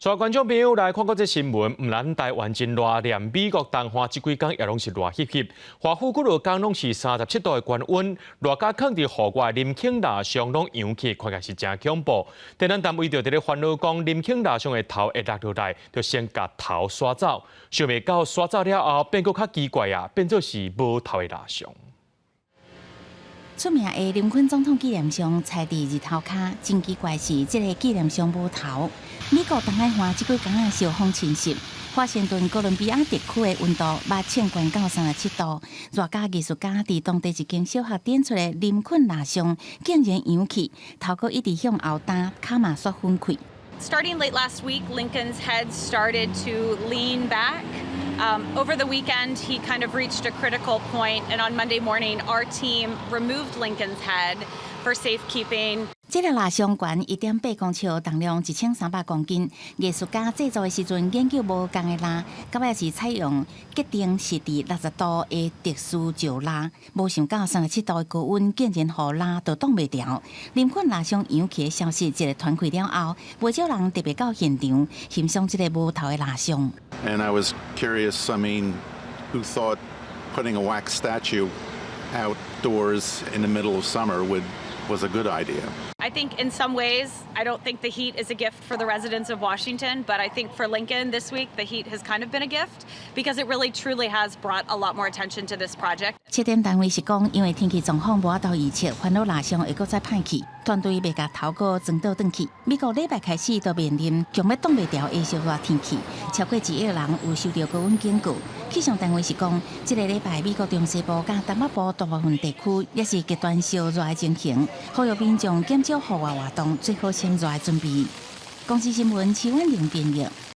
所以觀眾朋友來看過這新聞，毋但台灣真熱，連美國東岸這幾工也攏是熱翕翕。華府幾落工攏是37度的高溫，熱甲囥佇戶外林肯蠟像攏揚起，看起來是誠恐怖。展覽單位就佇咧煩惱講，林肯蠟像的頭會落落來，就先共頭刷走。想袂到刷走了後，變閣較奇怪啊，變做是無頭的蠟像。出名的林肯總統紀念像採佇日頭跤，真奇怪是這個紀念像無頭。美國東海岸這幾工仔燒風侵襲，華盛頓哥倫比亞特區的溫度目前懸到37度，熱甲藝術家佇當地一間小學展出的林肯蠟像竟然揚起，頭閣一直向後擔，跤嘛煞分開。 Starting late last week, Lincoln's head started to lean back. Over the weekend, he kind of reached a critical point, and on Monday morning, our team removed Lincoln's head for safekeeping. 這個蠟像懸1.8公尺，重量1300公斤。藝術家製作的時陣研究無仝的蠟，到尾是採用結定是佇60度的特殊石蠟，無想到37度的高溫竟然予蠟都擋袂牢。林肯蠟像揚起的消息一个傳開了後，袂少人特別到現場欣賞這个無頭的蠟像。 And I was curious, I mean, who thought putting a wax statue outdoors in the middle of summer was a good idea? I think in some ways, I don't think the heat is a gift for the residents of Washington, but I think for Lincoln this week, the heat has kind of been a gift because it really truly has brought a lot more attention to this project. 策展單位是講，因為天氣狀況無法度預測，煩惱蠟像會閣再歹去，團隊欲共頭閣裝倒轉去。美國禮拜開始都面臨強欲擋袂牢的燒熱天氣，超過1億人有受到高溫警告。氣象單位是講，這个禮拜美國中西部佮東北部大部分地區也是極端燒熱的情形，呼籲民眾減少戶外活動，做好閃熱的準備。公視新聞徐婉玲編譯。